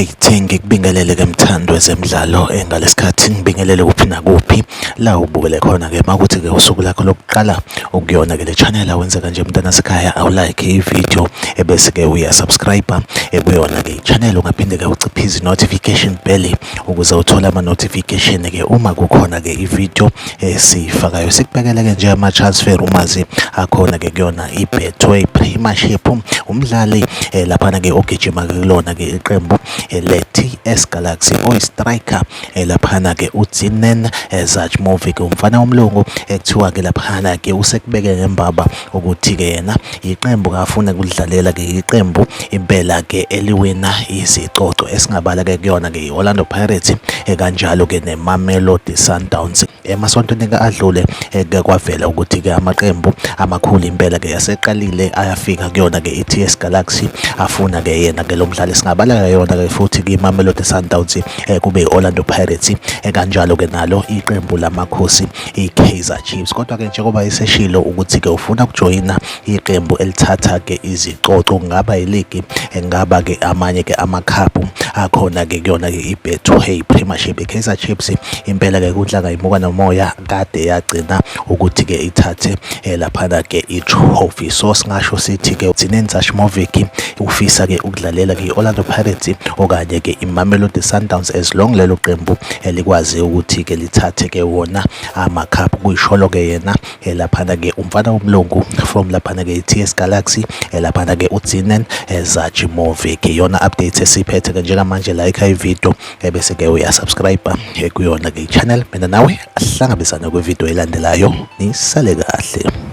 Right, ngikubingelele ke mthando wezemidlalo ngalesikhathi ngibingelele kuphi nakuphi la ubukele khona ke makuthi ke usuku lakho lokuqala ukuyona ke le channel awenze kanje mntana sekhaya awulike i-video ebese ke uyasubscribe kuyona ke i-channel. Ungaphinde ke uciphize i-notification bell ukuze uthole ama-notification ke uma kukhona ke i-video esiyifakayo. Sikubhekele ke nje ama-transfer rumors akhona ke kuyona i-Betway Premiership. Umdlali laphana ke ogijima ke kulona ke iqembu le-TS Galaxy oyi-striker laphana ke uDzinen Zajmovic, umfana womlungu ekuthiwa ke laphana ke usekubeke ngembaba ukuthi ke yena iqembu kafuna kulidlalela ke iqembu impela ke eliwina izicoco esingabala ke kuyona ke i-Orlando Pirates, kanjalo ke neMamelodi Sundowns. Emasontweni ke adlule ke kwavela ukuthi ke amaqembu amakhulu impela ke aseqalile ayafika kuyona ke i-TS Galaxy afuna ke yena ke lo mdlali. Singabala ke yona ke futhi ke iMamelodi Sundowns, kube i-Orlando Pirates, kanjalo ke nalo iqembu lamakhosi i-Kaizer Chiefs. Kodwa ke njengoba eseshilo ukuthi ke ufuna ukujoyina iqembu elithatha ke izicoco, kungaba iligi, ngaba ke amanye ke amakhaphu akhona ke kuyona ke i-Betway Premiership. I-Kaizer Chiefs impela ke kunhlanga imuka nomoya kade yagcina ukuthi ke ithathe laphana ke i-trophy. So singasho sithi ke Dzinen Zajmovic ufisa ke ukudlalela ke i-Orlando Pirates okanye ke iMamelodi Sundowns, as long lelo qembu elikwazi ukuthi ke lithathe ke wona amakhaphu. Kuyisholo ke yena laphana ke umfana womlungu from laphana ke i-TS Galaxy, laphana ke uDzinen Zajmovic. Iyona update esiphethe ke njengamanje. Like i-video ebese ke uyasubscribe kuyona ke i-channel. Mina nawe ahlangabezana kwivideo elandelayo, nisale kahle.